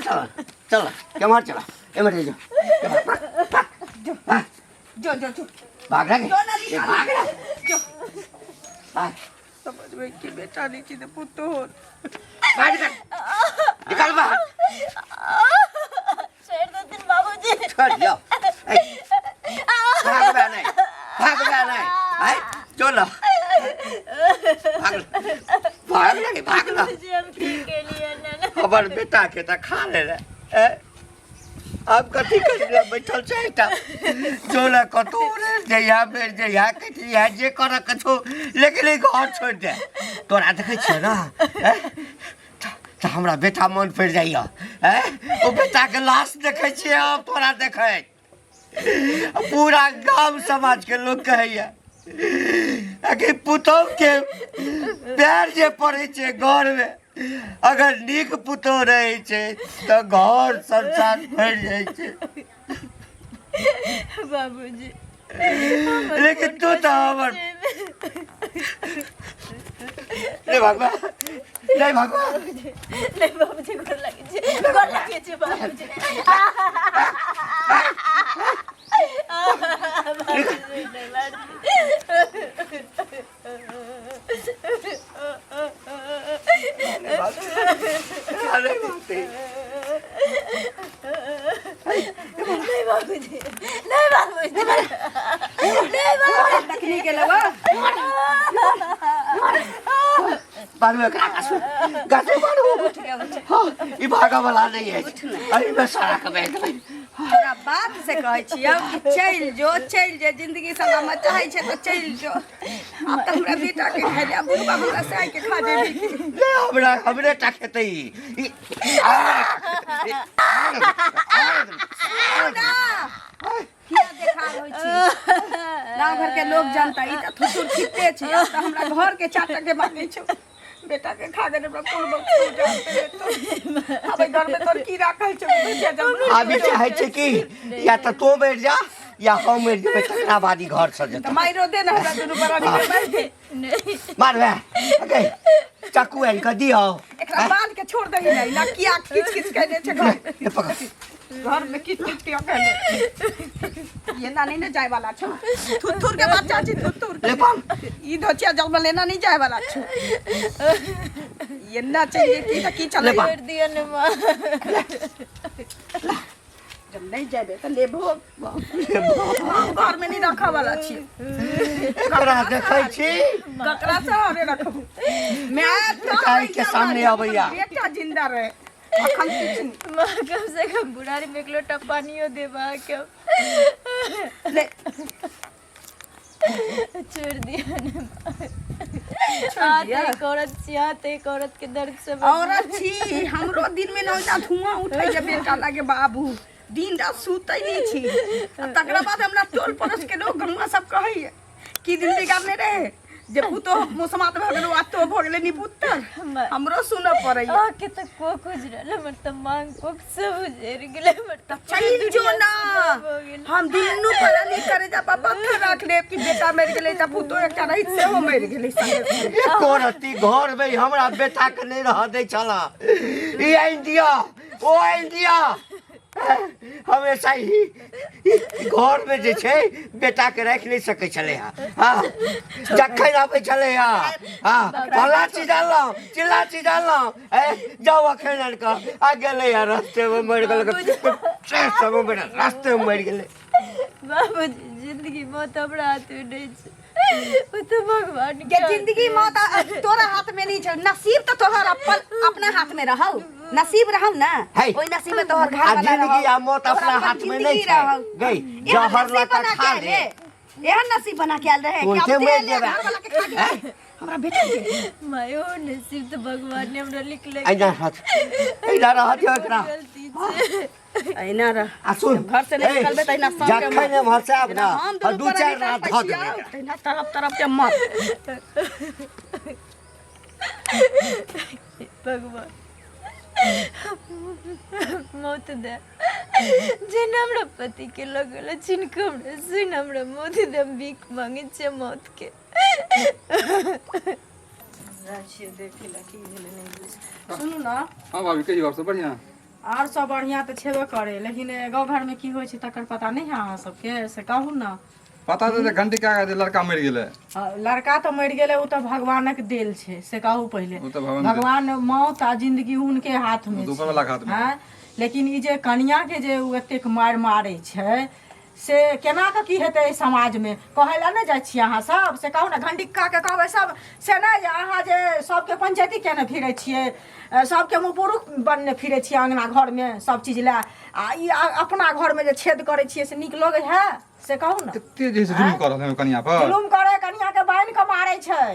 चल चल केम्हर चल एम्हर जो जो जो जो जो भाग रे जो ना ए, भाग रे जो भाग समझबै कि बेटा नहि छी तऽ पुतोह भाग निकल निकल बाहर छोड़ि देथिन बाबूजी छोड़ दियो ए, भागबे नहीं भागबे नहीं आय चलो भाग भाग लगे भाग ना बाबूजी हम की केलियै ने हमर बेटा के तऽ खा ले रे ए, आब कथी करिला बैठल छै एकटा जो ने कतौ रे जहिया बेर जहिया कटिया जे करऽ के छौ लेकिन ई घर छोड़ि दे तोरा देखै छियै ने ए, तऽ हमरा बेटा मन पड़ि जाइए ए ओ बेटाके लाश देखै छियै आब तोरा देखैत पूरा गाम समाजके लोक कहैया कि पुतोहके पैर जे पड़ै छै घरमे अगर नीक पुतोह रहै छै तऽ घर संसार भरि जाइ छै बाबूजी लेकिन तू तऽ हमर नहीं भगवा नहीं भगवा नहीं बाबूजी गोर लागै छी गोर लागै छी बाबूजी बाबूजी नहीं अरे बाप रे नहीं बाबूजी नहीं बाबूजी नहीं बाबूजी तखनी के लेबा बाद में एकरा गाछ गाछ मारू हाँ ई भागा वाला नहीं है अरे मैं सारा के बैठ देबै तोरा बात से कहै छियौ कि चलि जो चलि जो जिंदगी सलामत चाहै छै तऽ चलि जो आब तऽ हमरा बेटा के खाइ ले बुढ़बा हमरा से आइ के खा जेबी ले हमरा हमरे टा खेतै ई ई- ना किया देखा होइ छी गाँव घर के लोग जानता ई तऽ थुथुर खिते छै आब तऽ हमरा घर के चाटऽ के मांगै छौ बेटा के खा गेल हमरा कुल बख्तू जानते तो अब घर में तोर की राखल छौ बेटा जब आबी चाहै छै कि या तऽ तों मरि जा या हम मरि जेबै तकरा बाद ई घर से तऽ जेतै माइरो दे ने हमरा दुनू बराबरी के मारि दे मारबै अगे चाकू आनि कऽ दियौ एकरा बांध के छोड़ दही नहीं ना किया खींच खींच के दे छै घर में। ले पकड़ घर में खींच खींच के अकेले ये ना नहीं ना जाए वाला छो थुथुर के बच्चा छी थुथुर के ले पान ई धोचिया जल में लेना नहीं जाए वाला छो ये ना चाहिए की त की चले ले पा। छोड़ दिया ने माँ जब नहीं जाबे त लेबो हम घर में नहीं रखा वाला छी एकरा देखै छी ककरा से हरे रखबो मैं तो काहे के सामने अबैया। बेटा जिंदा रहे अखन किछु नहीं। माँ कम से कम बुढ़ारी में एक लोटा पानियो देबा के ले छोड़ दिया ने माँ दिया। एक औरत छी हाथ एक औरत के दर्द से औरत छी हमरो दिन में नौजा धुआं उठै जे बेटा लागे बाबू दिन रात सुतै नहीं छी आ तकरा बाद हमरा टोल पड़ोस के लोग गौवा सब कहैया की दिन बिगाड़ने रहे जे पुतोह मोसमात भऽ गेलो आ तो भऽ गेलै निपुत्तर हमरो सुनऽ पड़ैया अहाँके तऽ कोख उजरल हमर तऽ मांग कोख सब उजरि गेलै हमर तऽ चलि जो दुनिया ना सुना भऽ गेल। हम दुनू प्राणी करे जा पापा पत्थर राख लेब कि बेटा मरि गेलै तऽ पुतोह एकटा रहित सेहो मरि गेलै संगे संगे। एको रत्ती घर में हमरा बेटा के नहीं रह दै छला ई आनि दिअ ओ आनि दिअ हमेशा ही घर में जे छै बेटा के राखि नहि सकै छलै हँ हँ जखन आबै छलै हँ हँ फल्लाँ चीज आनलहुँ चिल्लाँ चीज आनलहुँ ए जाउ अखन आनि कऽ आ गेलै हँ रस्तेमे मरि गेलै रस्तेमे मरि गेलै बाबूजी जिंदगी मौत हमरा हाथमे नहि छै ओ तऽ भगवान के जिंदगी मौत तोरा हाथ में नहीं छै नसीब तो तोहर अपन अपना हाथ में रहौ नसीब रहौ ना है। ओई नसीब में तोहर घर आ वाला जिंदगी रहौ आ मौत तोहर अपना अपन हाथ में जिंदगी नहीं छै रहौ। गई एहन जहर नसीब लऽ कऽ बना के खा आयल ले रे। एहन नसीब बना के आयल रहे कि तुरन्ते अब मरि दे ले जेबै। घर वाला के खा के हमरा बेटा के मायो नसीब तऽ भगवान ने हमरा लिखले एहिना रहत एहिना रहत यौ एकरा गलती छै एहिना रह आ सुन घर से नहीं ए, निकलबे तहिना साँझ के जखन एम्हर से आब ना हम आ दुनू दू चारि प्राणी रात तरफ धऽ छियौ, देबै एकरा। तहिना तरफ तरफ के मत भगवान मौत दे जेना हमरा पति के लगल जिनका हमरा सुन हमरा मौत दे हम भीख मांगे छियै मौत के जाइ छियै देखै लए की भेलै नहि भेलै सुनू ने हाँ भाभी कहियो और सब बढ़िया। आओर सब बढ़िआँ तऽ छेबे करै, लेकिन गाँव घरमे की होइ छै तकर पता नहि है अहाँ सबके, से कहू ने। पता तऽ घंटी का जे लड़का मरि गेलै। लड़का तऽ मरि गेलै, ओ तऽ भगवानक देल छै, से कहू पहिले। ओ तऽ भगवान देल। भगवान मौत आ जिंदगी हुनके हाथ मे ओ तऽ ऊपर वाला के हाथ मे। आँय? लेकिन ई जे कनिया के जे ओ एतेक मारि मारै छै से केना कऽ की हेतै एहि समाजमे? कहै लए नहि जाइ छियै अहाँ सब, से कहू ने। घंटिका के कहबै सब से नहि जे अहाँ जे सबके पंचायती केने फिरै छियै, सबके मुँह पुरुख बनने फिरै छियै अङ्गना घरमे सब चीज लए, आ ई अपना घरमे जे छेद करै छियै से नीक लगै है, से कहू ने। कते जे है से जुलुम कऽ रहल है कनिया पर। जुलुम करे, कनिया के बान्हि कऽ मारै छै,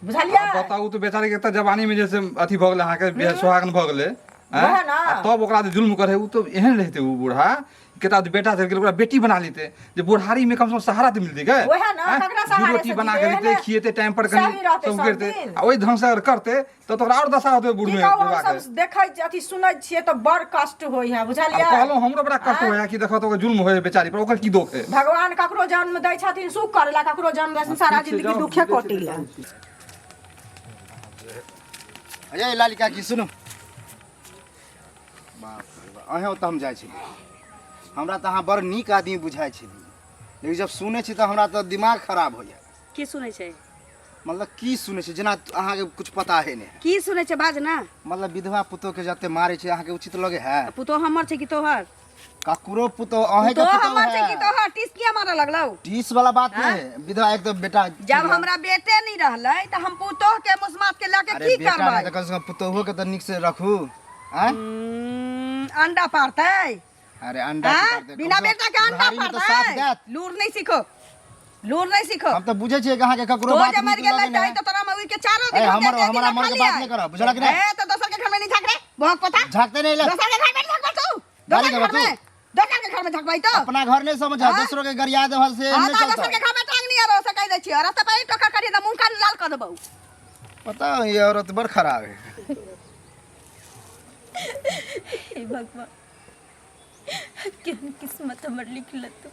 बुझलियै? आब बताउ तऽ बेचारी के तऽ जवानी में जैसे अथी भऽ गेलै अहाँके बियाह सुहागन भऽ गेलै आँय? वएह ने। आ तब ओकरा जे जुल्म करे, ओ तऽ एहन रहते ओ बूढ़ा केता बेटा चलि गेल ओकरा बेटी बना लेते जे बुढ़ारी में कम से कम सहारा तऽ मिलते गए। वएह ने, आँय? ककरा दू सहारे रोटी से बना जीते, के देते एहने खिएते टाइम पर कनी सही रहतै सब सब करते दिन। आ ओहि ढंग से अगर करते तब तऽ ओकरा आओर दशा होतै बूढ़ की में कहू, बुढ़वा हम के। सब देखै अथी सुनै छियै तऽ बड़ कष्ट होइ है, बुझलियै? आब कहलहुँ हमरो बड़ा कष्ट होइया कि देखो तऽ ओकर जुल्म होय बेचारी पर, ओकर की दोख है? भगवान ककरो जन्म दै छथिन सुख करै ला, ककरो जन्म दै छथिन सारा जिंदगी दुखे कटै ला। अरे लाली काकी सुनू, बाप रे बाप, अहें ओतऽ हम जाइ छली, हमरा तऽ अहाँ बड़ नीक आदमी बुझाइ छली, लेकिन जब सुनै छी तऽ हमरा तऽ दिमाग खराब हो जाए। की सुनै छै? मतलब की सुनै छै, जेना अहाँके कुछ पता है नहि। की सुनै छै बाज ना। मतलब विधवा पुतोह के जते मारे छै अहाँके उचित लगे है? पुतोह हमर छै कि तोहर? ककरो पुतोह, अहें के पुतोह पुतोह हमर छै कि है। तोहर? टीस किया मारऽ लगलौ? टीस वाला बात नहीं है, विधवा एक तो बेटा जब हमरा बेटे नहीं रहलै तऽ हम पुतोह के मुसमात के लऽ के अरे की बेटा करबै? नहीं तऽ कम से कम पुतोहो के तऽ नीक से रखू। आँय? अंडा पारतै? अरे अंडा की हाँ? पारतै? कम बिना से कम बेटा के अंडा बुढ़ारी में तऽ साथ पारतै? देत। लूर नहीं सीखो, लूर नहीं सीखो। हम तऽ बुझै छियै कि अहाँके ककरो तो बात जे मरि नीक गेलै लगै तऽ नहि। तऽ तोरा मौगी के चारो ए, दिन हम हमर दे दे हमरा दिन मर के बात नहीं करब, बुझलक कि नहीं? ए तो दोसर के घर में नहीं झाँक रे भोग पता। झाँकते नहीं ले। दोसर के घर में नहीं झाँकबै तू। गाली दोसर के देबऽ घर में, तू। दोसर के घर में झाँकबै तो अपना घर नहीं समझ, हाँ? दोसरों के गरिया देबऽ से हाँ नहीं तो चलता। दोसर के घर में टांग नहीं आरो से कह दै छियै, रास्ता पर टोकर करी तऽ मुंह कान लाल कऽ देबौ। पता है, ये औरत बड़ खराब है। हे भगवान, केहन किस्मत हमर लिखल तू।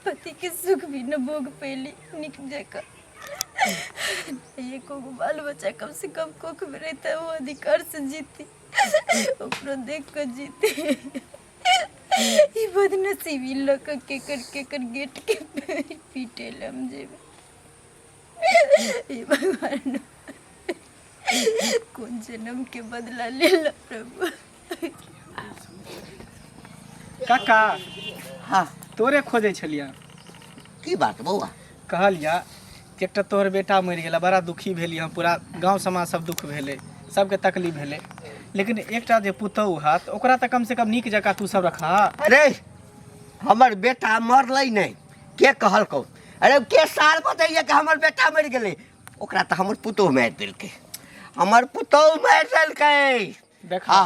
पति के सुख भी न भोग पैली निक जकाँ, एको गो बाल बच्चा कम से कम कोख में रहता वो अधिकार से जीती, ओकरो देख के जीती। ई बदनसीबी लऽ कऽ केकर केकर गेट के पीटे लए हम जेबै? हे भगवान, कोन जन्म के बदला लेला प्रभु। काका। हाँ। तोरे खोजै छलियै। की बात बौआ? कहलियै कि एकटा तोहर बेटा मरि गेला, बड़ा दुखी भेलियै हम, पूरा गाँव समाज सब दुख भेलै, सबके तकलीफ भेलै, लेकिन एकटा जे पुतहु हत ओकरा तऽ कम से कम नीक जकाँ तू सब रखा। अरे हमर बेटा मरलै नहि, के कहलकौ? अरे के साल बतैया कि हमर बेटा मरि गेलै? ओकरा तऽ हमर पुतोह मारि देलकै, हमर पुतोह मारि देलकै। देखा,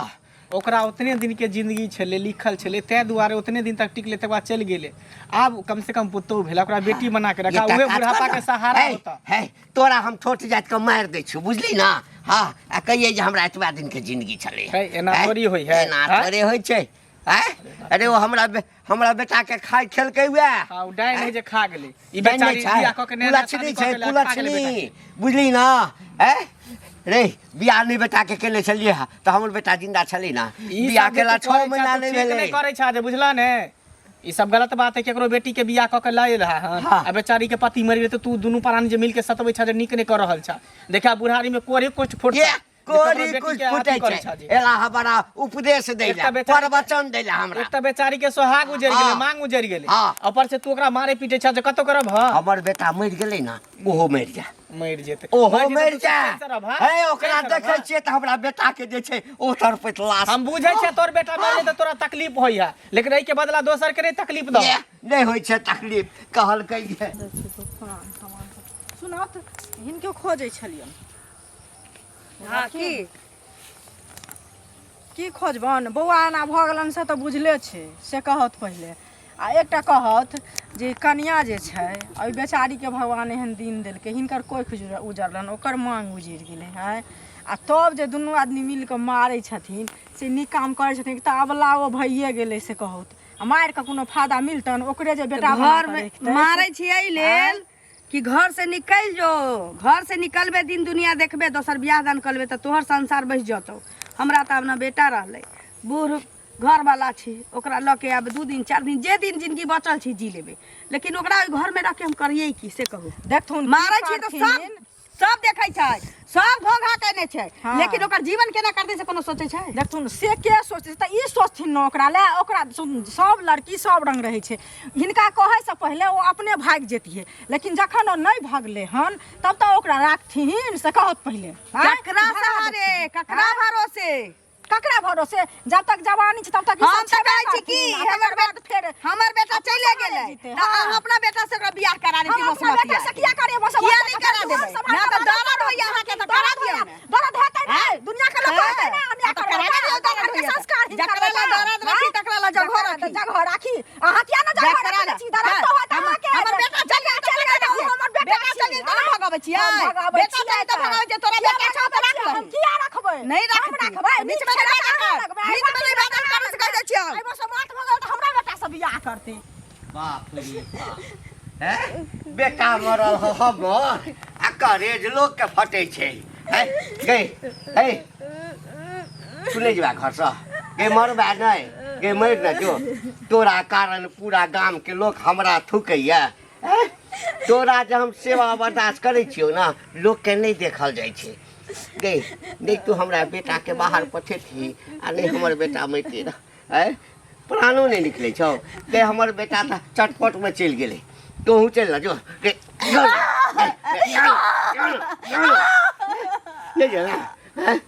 ओकरा उतने दिन के जिंदगी छलै, लिखल छलै, ताहि दुआरे उतने दिन तक टिकलै, तकर बाद चलि गेलै। आब कम से कम पुतोह भेलै, ओकरा बेटी बना के रखा, एकटा उहे काज बुढ़ापा कर के ना। सहारा हे, होता। हे, तोरा हम छोट जाति के मारि दै छियौ, बुझली ना? हाँ, आ कहियै जे हमरा एतबा दिन के जिंदगी छलै। है, एना हैं? थोड़ी होइ है, एना हैं? थोड़े होइ छै। हैं? अरे ओ हमरा बेटा के खाइ खेलकै वएह। हाँ, ओ डाइन है जे खा गेलै। ई डाइन बेचारी नहि छै, बियाह कऽ के नया नया कुलक्षणी शादी छै, कऽ के खा गेलै बेटा कुलक्षणी, के। बुझली ना? हैं? रे बियाह नहि बेटा के केने छलियै हँ तऽ हमर बेटा जिंदा छलै ना? ई बियाह सब जे केला तू 6 करै छह, महीना तू नहि ठीक भेलै। नहि करै छह जे, बुझलह ने? ई सब गलत बात है। केकरो बेटी के बियाह कऽ के लऽ एलह हन हाँ। आ बेचारी के पति मरि गेलै तऽ तू दुनू प्राणी जे मिल के सतबै छह जे नीक नहि कऽ रहल छह। देखा, बुढ़ारी में कोरे कोष्ठ फुटतै। ये जे ककरो कोरी बेटी कुछ के अथी फुटै करै छै छह जे। एला हमारा उपदेश दै एकटा ला, बेचारी प्रवचन दै ला हमरा। एकटा बेचारी के सोहाग उजरि गेलै, हाँ। मांग उजरि गेलै, हाँ। ऊपर से तू ओकरा मारे पीटे छह जे कतौ करब? हँ, हमर बेटा मरि गेलै ना, ओहो मरि जा, मरि जेतै, ओहो मरि मरि जेतै जा। तऽ तू चैनसँ रहब, हँ? हे, ओकरा चैनसँ रहब, देखै हँ? छियै तऽ हमरा बेटा के जे छै ओ तड़पैत लाश। हम बुझै छियै तोर बेटा मरि जेतै तोरा तकलीफ होइ है, लेकिन एहिके बदला दोसर के नहि तकलीफ दह। ये, नहि होइ छै तकलीफ कहलकै जे। सुनत, हिनके खोजै छलियनि। हाँ, की की खोजबनि बौआ? एना भऽ गेलनि से तऽ बुझले छै, से कहत पहिले। आ एकटा कहत जे कनिया जे छै ओहि बेचारीके भगवान एहन दिन देलकै, हिनकर कोखि उजरलनि, ओकर मांग उजरि गेलै है, आ तब जे दुनू आदमी मिल कऽ मारै छथिन से नीक काम करै छथिन? तऽ अबला ओ भइए गेलै से कहत। आ मारि कऽ कोनो फायदा मिलतनि? ओकरे जे बेटा बना घर कऽ में रखतै। मारै छियै एहि लेल कि घर से निकलि जो, घर से निकलबे दिन दुनिया देखबे, दोसर बियाह दान करबे तऽ तोहर संसार बसि जतौ। हमरा तऽ आब ने बेटा रहलै, बूढ़ घरवाला छी, ओकरा लऽ के आब 2 दिन 4 दिन जे दिन जिंदगी बचल छी जी लेबै, लेकिन ओकरा ओहि घरमे रख के हम करियै की से कहू। देखथुन की मारै छी तऽ सब करथिन। सब देखै छै, सब घोघा केने छै। हाँ। लेकिन ओकर जीवन केना करतै से कोनो सोचै छै? देखथुन से के सोचै छै, तऽ ई सोचथिन ने ओकरा लए, ओकरा सुन, सब लड़की सब रंग रहै छै। हिनका कहैसँ पहिले ओ अपने भागि जैतियै, लेकिन जखन ओ नहि भागलै हन तब तऽ ओकरा राखथिन से कहत पहिले। आँय? ककरा भगा सहारे, देथिन। ककरा आँय? भरोसे? ककरा भरोसे? जब तक जवानी छै तब तक ई हम सब तऽ छेबे कहै छी की करथिन, आ हमर तकर बाद फेर हमर बेटा अपना चलि सहारे गेलै जीतै, तऽ हाँ। अहाँ अपना बेटा से ओकरा बियाह करा हम देती। अपना बेटा से किया करियै? बस किया बच्चा नहि के करा दुआर देबै? सम्हार ना के तऽ बाजऽ दर्द होइया अहाँके तऽ करा दर्द दियौ होइया। ने। दर्द हेतै नहि, आँय? दुनिया के लोक कहतै नहि, अन्याय हाँ, तऽ करबै करा तऽ। दियौ, दर्द घरके होइया तऽ। संस्कार हिनकर जकरा ला बेटा, दर्द रखी, आँय? तकरा ला जगह जकरा रखी। जगह राखी। अहाँ किया ने जगह जकरा रखने ला- छी? दर्द तऽ होत हमर अहाँके। हमर बेटा चलि गेल तऽ चलि करा गेल तऽ दियौ। हमर बेटा बेटा छी, चलि गेल तऽ आँय? भगाबै छियै। हम भगाबै बेटा छियै चलि तऽ तऽ। भगाबै छियै, तोरा किया बेटा छौ तऽ भगाबै राख छियै? हम लही। किया रखबै? नहि हम रखती। रखबै। बीच नीक में छै नहि तऽ बाजल अहाँ कर। रखबै। बीच में नहि बाजल कर से कहि दै छियौ। एहिमे से माथ भऽ गेल तऽ हमरा बेटा से बियाह करतै। बाप रे बाप, हैं? बेटा मरल हो हमर आ करेज लोक के फटै छै। हैं गई, हे तू नहि जेबा घरसँ? गे मरबा नहि, गे मरि न जो, तोरा कारण पूरा गाम के लोक हमरा थुकैया। हैं? तोरा जे हम सेवा बर्दाश्त करै छियौ ने, लोकके नहि देखल जाइ छै। गे नहि तू हमरा बेटाके बाहर पठेतही आ नहि हमर बेटा मरिते रह। आँय, प्राणो नहि निकलै छौ? गे हमर बेटा तऽ चटपटमे चलि गेलै, तोहूँ चलि न जो। गे जो ने, गे, जो ने, जो ने, जो ने। नहि जो ने, आँय?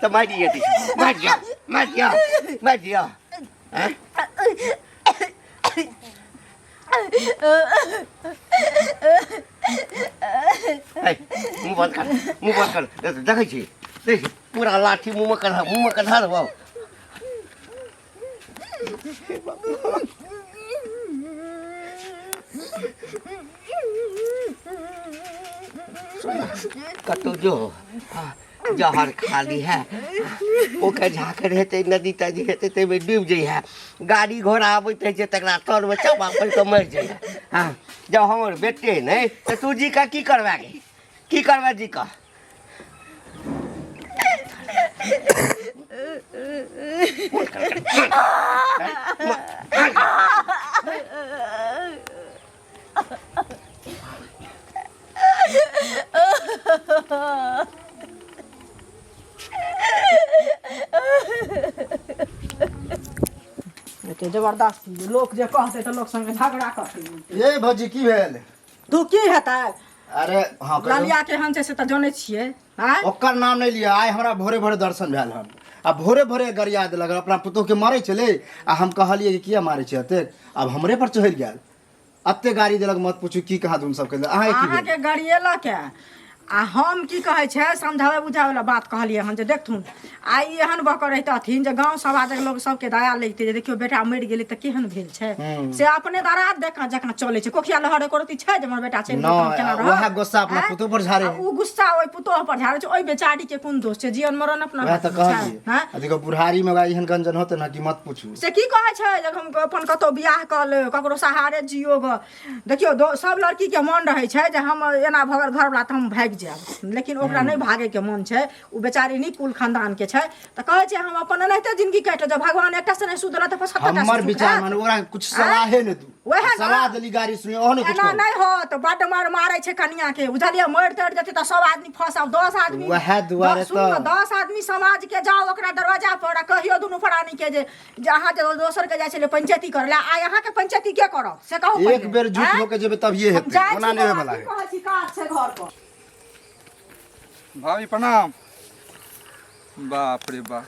तऽ मारि जेतै, मारि दिअ, मारि दिअ, मारि दिअ। आँय? हे, मुँह बंद कर, मुँह बंद कर। देखै छी, देखै छी, पूरा लाठी मुँहमे कढ़ा, मुँहमे कढ़ा देबौ। कतौ जो जहर खाली है, ओकर झाँखर हेतै, नदी तदी हेतै, ताहिमे डूबि जइहे। गाड़ी घोड़ा आबैत रहै छै तकरा तरमे चपा पड़ि कऽ मरि जइहे। हँ, जब हमर बेटे नहि तऽ तू जी कऽ की करबा गे? की करबा जी कऽ? एते जबरदस्ती लोक जे कहतै तऽ लोक संगे झगड़ा करतै। ये भौजी, की भेल? तू की हेतै? अरे हाँ, कहियौ। ललिया केहन छै से तऽ जनै छियै, आँय? ओकर नाम नहि लिअ। आइ हमरा भोरे भोरे दर्शन भेल हन आ भोरे भोरे गरिया देलक। अपना पुतोहके मारै छलै आ हम कहलियै कि किया मारै छै एतेक, आब हमरे पर चढ़ि गेल, एते गाड़ी देलक, मत पूछू की कहा दुन सब केलक। अहाँके की भेल? अहाँके गरिएलक आ हम की कहै छै, समझाबै बुझाबै वला बात कहलियै हन जे देखथुन आइ एहन भऽ कऽ रहितथिन जे गाँव समाजक लोक सबके दया लगितै जे देखियौ बेटा मरि गेलै तऽ केहन भेल छै, से अपने दराज देखा जकाँ चलै छै। कोखिया लहर एको रत्ती छै जे हमर बेटा चलि गेल तऽ हम केना नहि रहब? वएह गुस्सा अपना आँय? पुतोह पर झाड़े। आ उ गुस्सा ओहि पुतोह पर झाड़ै छै। ओहि बेचारी के कोन दोष छै? जीवन मरण अपना वएह तऽ हाथमे छै, कहलियै। आँय? आ देखियौ बुढ़ारी में एहन गंजन होतै ने कि मत पूछू। से की कहै छै जे हम अपन कतहु बियाह कऽ ले, ककरो सहारे जियो गऽ। देखियौ सब लड़कीके मन रहै छै जे हम एना भऽ गेल घरवला तऽ हम भागि जायब, लेकिन ओकरा नहि भागैके मन छै। ओ बेचारी नीक कुल खानदानके छै तऽ कहै छै हम अपन एनाहिते जिंदगी काटि लेब। जब भगवान एकटा से नहि सुख देलक तऽ 75टा से हमर सुख विचार हैत। मानू, ओकरा कुछ सलाहे नहि दू। वएह ने। सलाह देली, गाड़ी सुनी, ओहो नहि कुछ एना कहू। नहि होत, बड्ड मार मारै छै कनिया के, बुझलियै? मरि तरि जेतै तऽ सब आदमी फंसब, 10 आदमी। वएह दुआरे सुनू ने, तऽ। 10 आदमी समाज के जाओ ओकरा दरवाजा पर आ कहियो दुनू प्राणी के जे जे अहाँ जे दोसर के जाइ छलै पंचायती करै लए, आइ अहाँके पंचायती के करत से कहू एक पहिले। बेर झूठ आँय? होके जेबै तभिए हम हेतै, जाइ ओना छी नहि बौआ, होयवला की है। कहै छी, काज छै घर पर। भाभी प्रणाम। बाप रे बाप,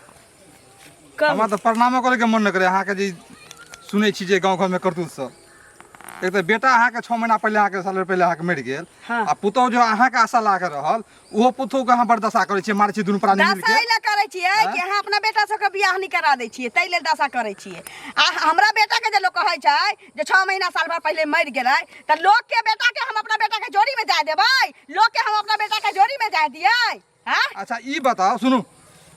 हमरा तऽ प्रणामो करैके मन नहि करे अहाँके जे सुनै छी जे गाँव घरमे करतूत सब। एक तऽ बेटा अहाँके 6 महीना पहिले अहाँके साल भरि पहिले अहाँके मरि गेल। हाँ। आ पुतहु जो अहाँके आशा लगा के रहल, ओहो पुतहु के अहाँ बड़ दशा करै छियै, मारै छियै दुनू प्राणी मिलके। दशा एहि लए करै छियै कि अहाँ अपना बेटा सबके बियाह नहि करा दै छियै, ताहि लेल दशा करै छियै। आ हमरा बेटाके जे लोक कहै छै जे 6 महीना साल भर पहिले मरि गेलै, तऽ लोकके बेटाके हम अपना बेटाके जोड़ीमे जाय देबै? लोकके हम अपना बेटाके जोड़ीमे जाय दियै? आँय? अच्छा ई बताउ, सुनू,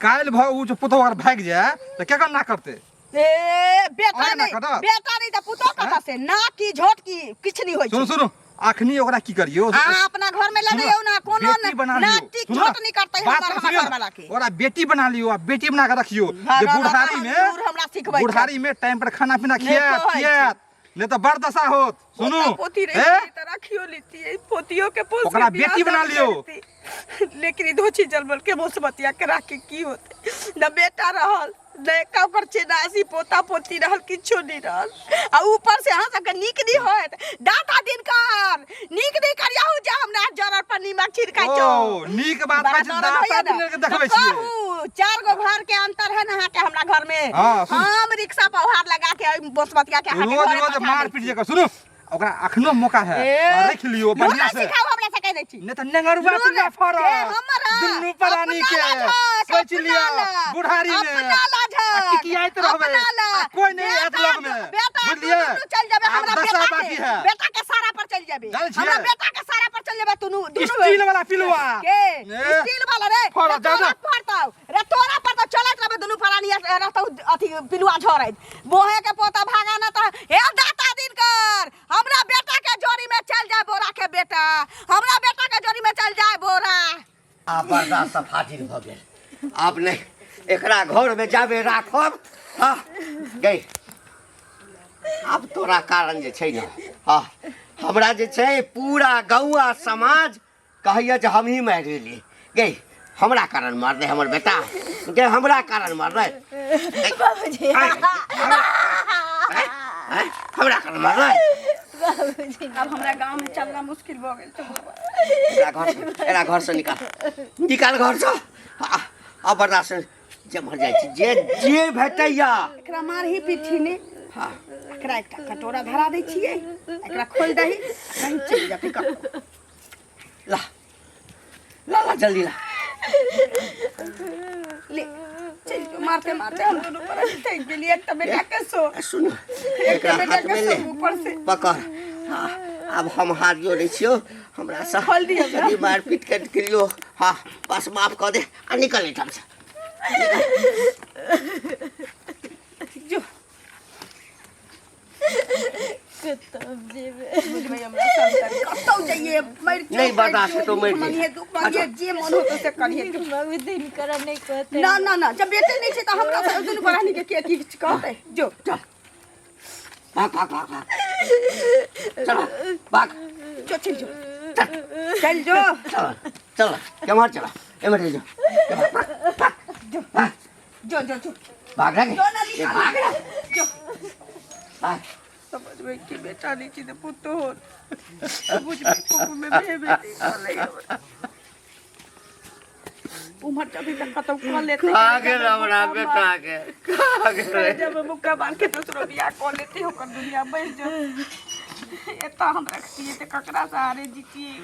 काल्हि भऽ ओ जे पुतहु अगर भागि जाय तऽ केकर ना करतै? ए बेटा अरे ना नहीं, कटत। बेटा नहीं तऽ पुतोह कतऽ से? ना की झोट की किछु नहि होइ सुनू छै। सुनू, अखनी ओकरा की करियो अहाँ अपना घर में लगैयौ ना कोनो बेटी बना लियो नाटिक सुनू ना, झोट नहीं करतै बात हमर तो हमर सुनियो घर ना, वाला के ओकरा बेटी बना लियो आ बेटी बना के रखियो जे भागा बुढ़ारी बाबा, में दूर हमरा सिखबै छै। बुढ़ारी में टाइम पर खाना पीना नहि खियात कहै छै। खियात नहीं तो बड़ दशा होत सुनू पोता पोती ए? रही त रखियो लेती पोतियो के पोस के ओकरा बियाह बेटी बना शादी लियो। करती। लेकिन ई धोची जलमल के मोसबतिया के राख के की होते न बेटा रहल न एका ओकर चेनासी पोता पोती रहल किछो नहीं रहल आ ऊपर से अहाँ सबके नीक नहीं होत दाता दिन कर नीक नहीं करियहु जे हमरा जरर पर नीमक छिड़काइ छौ ओ नीक बात बड़ा कहै छी दर्द दाता होइए दिन ने। के देखबै तऽ छियै कहू, चार गो घर के अंतर है ना अहाँके हमरा घर में हाँ, सुन। हम रिक्शा पौहार लगा के ओहि बसमतिया के अहाँके रोज घरे रोज पठा मार दै पीट छी। जे कर सुनू ओकरा अखनो मौका है ए, आ रख लियो बढ़िया लूरा से सिखाउ हमरा से कहि दै छी नहीं तो नेंगरुआ लूरा, तुला फरत के हमरा, दुनू प्राणी अपना के लाज हक, सोच अपना लियो लाज, बुढ़ारी में अपना लाज आ हक, टिकियाइत रहबै अपना लाज। आ कोई नहीं आयत बेटा लग में बेटा बुझलियै दुनू चल जाबे आब हमरा दशा बेटा बाकी के है बेटा के सारा पर चल जाबे जानै छियै? हमरा बेटा के सारा पर चल जाबे दुनू दुनू स्टील वाला पिलुआ के ए, स्टील वाला रे फड़त, रे जाउ तोरा जा। पड़तौ रे तोरा पर तो चलैत रहबे दुनू प्राणी रहतौ अथी पिलुआ झड़ैत बोहे के पोता भागा ना त हे दाता दिन कर हमरा बेटा के जोड़ी में चल जाए बोरा के बेटा हमरा बेटा के जोड़ी में चल जाए बोरा आब बर्दाश्त फाजिल भऽ गेल आब नहि एकरा घरमे जाबे राखब हँ गई आब तोरा कारण जे छै ने हँ हमरा जे छै पूरा गौआ समाज कहैया जे हमही मारि गेली गई हमरा कारण मरलै हमर बेटा गे हमरा कारण मरलै बाबूजी आँय, हमरा कारण मरलै बाबूजी अब हमरा गांव में चलना मुश्किल भऽ गेल छै बौआ। एकरा घर से एकरा घर से निकाल निकाल घर से आ बर्दाश्त नहि। जेम्हर जाइ छी जे जे भेटैया एकरा मारही पीठी ने हाँ एकरा एकटा कटोरा धरा दै छियै एकरा खोलि दही कहीं चलि जेतै कतौ ला ला ला जल्दी ला ले चल जो मारते मारते हम दोनों पर थक गेलिए एक तो बेटा के सो सुन एक एकरा तो बेटा हाथ के में सो ले ऊपर से पकड़ हाँ अब हम हाथ जोड़ै छियौ हमरा से खोल दियौ ने। यदि मारपीट कर केलियो हाँ बस माफ कऽ दे आ निकल एहिठाम से जो कतऽ जेबै बुझबै हमरा संतान कतौ जाइए मरि जो, नहीं बर्दाश्त मरि जो, हेतौ, मरि भूख मनिहे जइहे। दुख मनिहे जे मन होतौ से करिहे बाबू दिन करा नहि कहतै ना ना ना जब बेटे नहीं छै तऽ हमरा से दुनू प्राणी के के की कहतै जो चल भाग भाग भाग भाग चल भाग जो चल जो चल जो चल चल केम्हर चल एम्हर जो भाग भाग जो जो जो भाग रे जो ना ए, भाग रे जो भाग समझबै कि बेटा नहीं छी तऽ पुतोह बुझबै कुकुर में भेबे नहीं करै उम्हर जब तक कतौ कऽ लेतै खा गेल हमरा बेटा के खा गेल जब मुक्का मार के दूसरो बियाह कऽ लेतै ओकर दुनिया बनि जाए एतऽ हम रखतियै तऽ ककरा सहारे जीतियै